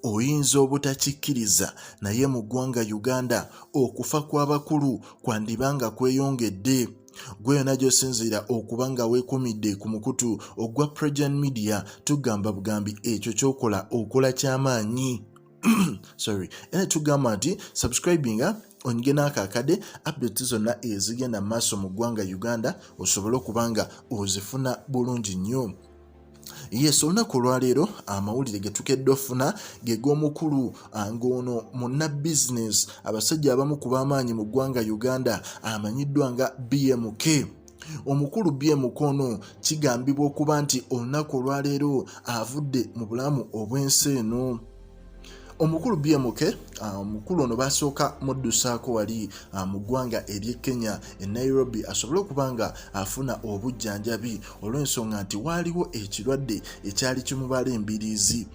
Oyinza obutakikkiriza naye mu ggwanga Uganda okufa kw'abakulu kwandiba nga kweyongedde. Gwe yona gy'osinziira okuba nga weekumidde ku mukutu ogwa Prejan Media tugamba bugambi ekyo ky'okola okola ky'amaanyi. Sorry, era tugamba nti subscribinga onyige n'akaakade updates zonna ezigenda mu maaso mu ggwanga Uganda osobole okuba nga ozifuna bulungi nnyo. Yes, olunaku olwaleero amawulire ge tukedde ofuna ge g'omukulu ng'ono munna bizinesi, abasajja abamu ku b'amaanyi mu ggwanga Uganda, amanyiddwa nga BMK. Omukulu BMK ono kigambibwa okuba nti olunaku olwaleero avudde mu bulamu obw'ensi eno. Omukulu BMK, omukulu ono basooka muddusaako wali mu ggwanga ery'e Kenya e Nairobi asobole okuba nga afuna obujjanjabi olw'ensonga nti waaliwo ekirwadde ekyali kimubala embiriizi,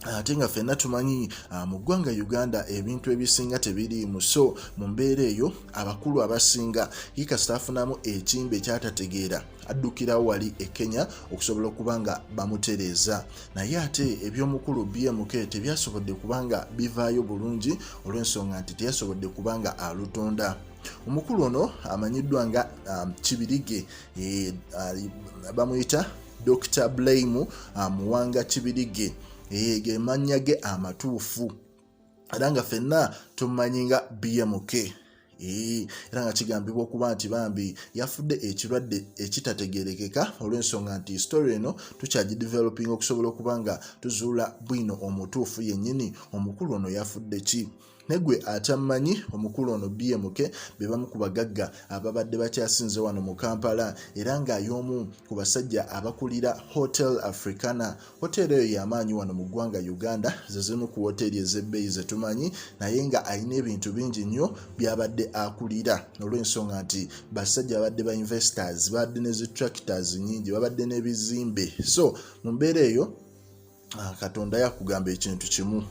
ate nga ffenna tumanyi mu ggwanga Uganda ebintu ebisinga tebiriimu. So mu mbeera eyo abakulu abasinga ye kasita afunamu ekimbe ekyatategeera addukirawo wali e Kenya okusobola okuba nga bamutereeza. Naye ate eby'omukulu BMK tebyasobodde kuba nga bivaayo bulungi olw'ensonga nti teyasobodde kuba nga alutonda. Omukulu ono amanyiddwa nga Kibirige, bamuyita Dr Blame Muwanga Kibirige, ge mannya ge amatuufu, era nga ffenna tumumanyi nga BMK. Era nga kigambibwa okuba nti bambi yafudde ekirwadde ekitategerekeka olw'ensonga nti story eno tukyagideveloping okusobola okuba nga tuzuula bwino omutuufu yennyini omukulu ono yafudde ki. Negwe atammanyi, omukulu ono BMK be bamu ku bagagga ababadde bakyasinze wano mu Kampala, era ng'ay'omu ku basajja abakulira Hotel Africana. Hoteeri eyo y'amaanyi wano mu ggwanga Uganda, ze zimu ku woteeri ez'ebbeeyi ze tumanyi, naye nga alina ebintu bingi nnyo by'abadde akulira olw'ensonga nti basajja babadde ba investors, babadde ne zi tractors nnyingi, babadde n'ebizimbe. So mu mbeera eyo Katonda yakugamba ekintu kimu,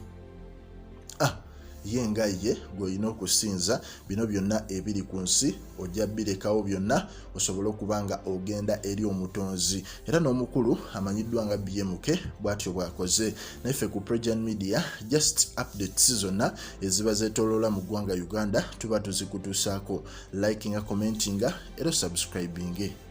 ye nga ye gw'olina okusinza, bino byonna ebiri ku nsi ojja birekawo byonna osobole okuba nga ogenda eri omutonzi. Era n'omukulu amanyiddwa nga BMK bw'atyo bw'akoze. Naye ffe ku Prejan Media just updates zonna eziba zeetooloola mu ggwanga Uganda tuba tuzikutuusaako. Likinga, commentinga era osubscribinge.